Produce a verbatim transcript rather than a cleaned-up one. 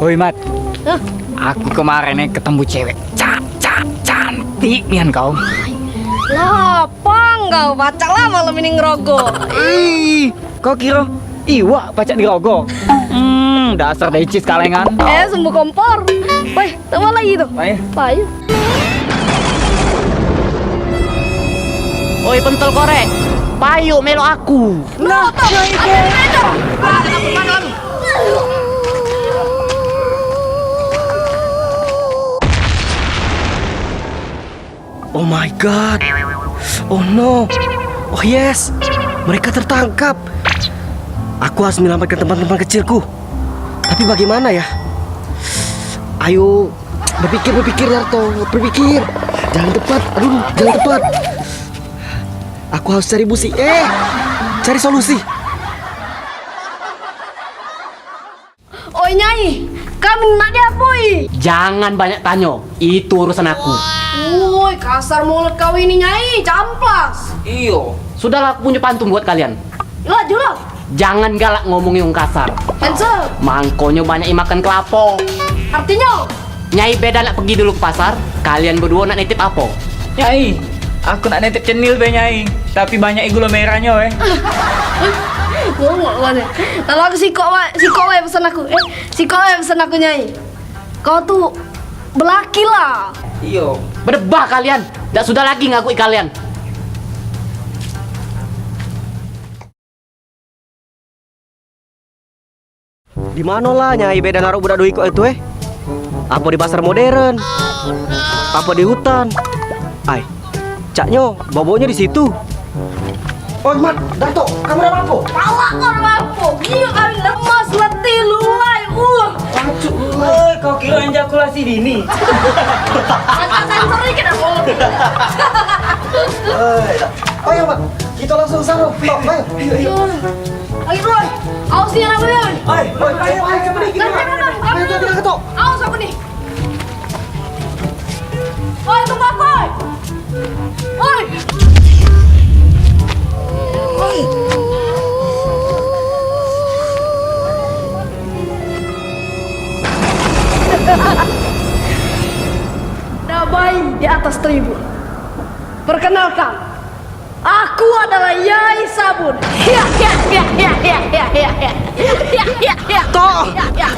Oi, Mat. Hah? Aku kemarin nih ketemu cewek. Ca-, ca-, cantik nian kau. Lapang kau, pacak lah malam ini ngerogoh. Ih, kau kira iwak pacak dirogoh? Hmm, dasar decis kalengan. Eh, sumbu kompor. Weh, tambah lagi tuh. Payu. Payu. Oi, pentol korek. Payu melok aku. Nah, nah, nah, nah. Oh my God. Oh no. Oh yes. Mereka tertangkap. Aku harus menyelamatkan teman-teman kecilku. Tapi bagaimana ya? Ayo, berpikir, berpikir, Naruto. Berpikir. Jangan tepat. Aduh, jangan tepat. Aku harus cari busi. Eh, cari solusi. Oi Nyai, kami nak diapoi? Jangan banyak tanyo, itu urusan aku. Woi, kasar mulut kau ini, Nyai, camplas. Iyo. Sudahlah, aku punyo pantun buat kalian. Lah, jelas. Jangan galak ngomongi wong kasar. Cancel. Mangkonyo banyak makan kelapo. Artinyo? Nyai beda nak pergi dulu ke pasar, kalian berdua nak nitip apo? Nyai, aku nak nitip cenil be, Nyai, tapi banyak gula merahnyo, eh. Ngomong mana? Kalau aku sikok, Wak, sikok, Wak, pesan aku. Eh, sikok, Wak, pesan aku, Nyai. Kau tuh belaki lah. Iyo. Bedebah kalian, dak sudah lagi ngagui kalian. Di mano lah Nyai be dan arok budak doi kok itu, eh? Apo di pasar modern? Apo di hutan? Ai, caknyo, boboknyo di situ. Oi, Mat, Dato, kamu dak apo? Pala kau dak apo? Gila kami lemas, letih, lulai, uh. Aduh, oi, kau kira ejakulasi dini? Angkat sensor dikit aku. Oi, ayo, Mat, kita langsung ke sana. Tok, ayo. Ayo, ayo. Ayo, Roy. Awas dia, Roy. Ayo, ayo, ayo, ayo, ayo, ayo, ayo, ayo. Awas aku nih. Oi, tunggu aku, oi. Oi. Oi. Dabai di atas tribun. Perkenalkan, aku adalah Yai Sabun. Hiak, hiak, hiak, hiak. Tok. Hiak, hiak.